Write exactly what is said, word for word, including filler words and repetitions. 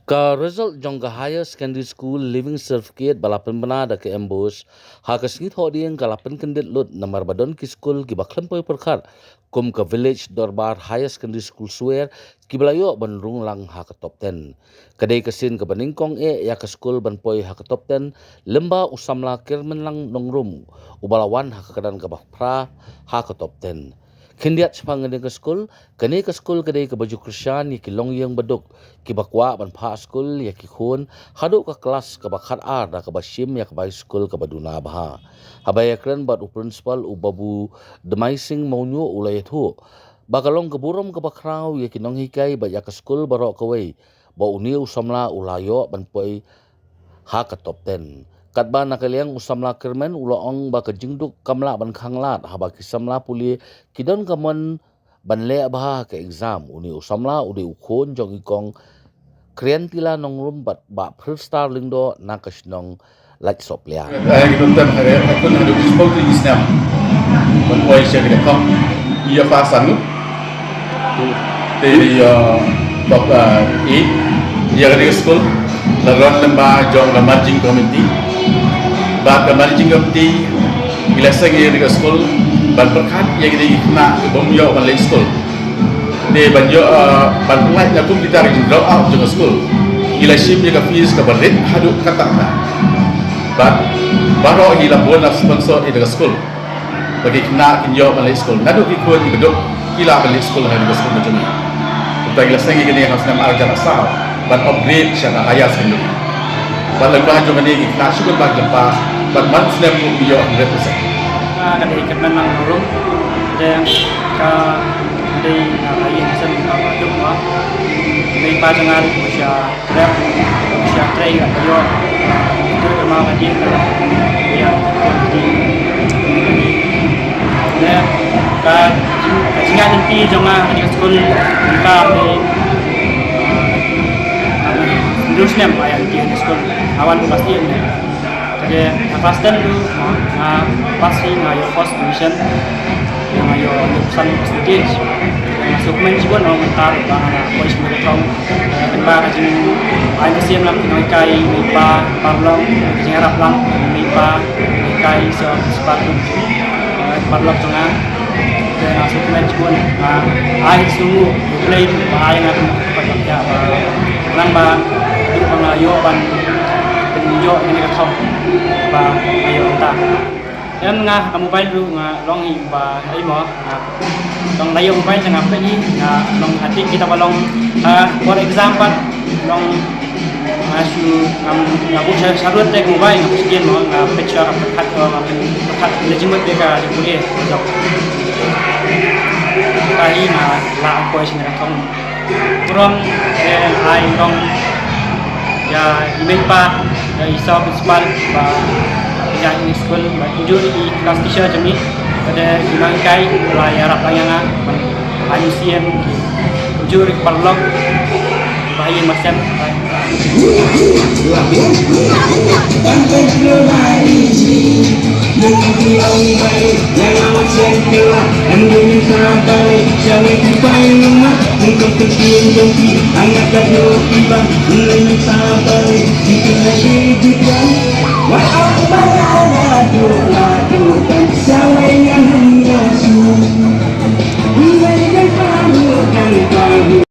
Ka result jong ka Higher Secondary School Leaving Certificate ba la pynbna da ka MBOSE ha ka sngi Thohdieng ka la pynkyndit lut namar ba don ki skul kiba khlem poi pyrkhat kum ka Village Dorbar Higher Secondary School Swer kiba la ïoh ban rung lang ha ka top ten. Ka dei ka sien kaba nyngkong eh ïa ka skul ban poi ha ka top ten lyngba u samla Kyrmenlang Nongrum uba la wan ha ka kyrdan kaba phra ha ka top ten. Khyndiat shaphang kane ka skul, kane ka skul ka dei kaba ju kyrshan ïa ki longïing baduk kiba kwah ban phah skul ïa ki khun haduh ka klas kaba khatar da kaba shim ïa ka bai skul kaba duna bha. Haba ïakren bad u principal u Babu Dmai Singh Mawñiuh u la ïathuh ba ka long ka burom kaba khraw ïa ki nonghikai bad ïa ka skul baroh kawei ba une u samla u la ïoh ban poi ha ka top ten. Katba na ka liang u samla Kyrmen u la ong ba ka jingduk kam lah ban khanglad haba ki samla pule ki don ka mon ban leh bha ha ka exam. Une u samla u dei u khun jong i kong Kriantila Nongrum bad Bah Philstar Lyngdoh na ka shnong Laitsohpliah. Ai ki nonton ha ka kun haduh sport ni snem. Ban poi sha ka kong ïa pa sanu. Te ïa top eight ïa ka skul la run lyngba jong ka managing committee. Bad ka managing committee ki la seng ïa ka skul ban pyrkhat ïa ki khynnah ki bym ïoh ban leit skul. Te ban ïoh ban pynlait na kum kita ki drop out jong ka skul. Ki la shim ïa ka fees kaba rit haduh katta katta. Bad baroh ki la bun la sponsor ïa ka skul. Ba ki khynnah kin ïoh ban leit skul. Naduh ki khun ki baduk ki lah ban leit skul ha kane ka skul ba jong ngi. Kumta ki la seng ïa kane ha u snem ar hajar arphew saw ban upgrade sha ka higher secondary. Bad lyngba jong kane ki khynnah shu ban ba ki la pass bad man u snem ruh ki ïoh hundred percent. Ka dei ka man nang rum. Dei ka dei ka ïing sen ka ba duk ma. Dei pa jong nga ruh sha Rep, sha trei ka ïoh. Itu ka ma ka jing ka ïa. Ne ka ka jingïaid lynti jong nga ha ka skul ka ni. Ndu snem ba ïaid lynti ha ka skul. Awan pasti ne. Ka dei ha class ten tu nga pasti nga ïoh first division. Nga ïoh ïoh san percentage. Nga sukmen jibun ong mentar ba nga poi sumber tong. Ba ka jing ai ka siem lam ki nonghikai, mei pa, paralok, ka jingïarap lang mei pa, nonghikai, so, sepatu, eh, paralok jong nga. Te nga sngewkmen shibun, ah, ai sngewbha, Blei ba ai nga pynpaw ïa ba nang ba, ba nga ïoh ban pynïoh ïa ka thong ba nga ïoh mynta. Em, nga ka mobile ruh nga long hi ba, ai mo, nga long da ïoh mobile nga peit hi, nga long, ha tik kita ba long, ah, for example, long, nga shu, ngam, nga buh sha, sha rud te ka mobile nga buh sha kien mo, nga peit sha ka pyrkhat ko, nga pyrkhat le jingmut te ka jingpule jong. Ka hi nga la poi sha ka thong. Burom, eh, ai long ïa i mei pa, ïa i Sir Principal ba ïa i school ba kumjuh i class teacher jong ngi, bad i nonghikai ba ïarap lang ïa nga ban ai siem, kumjuh i paralok ba ïa i masem.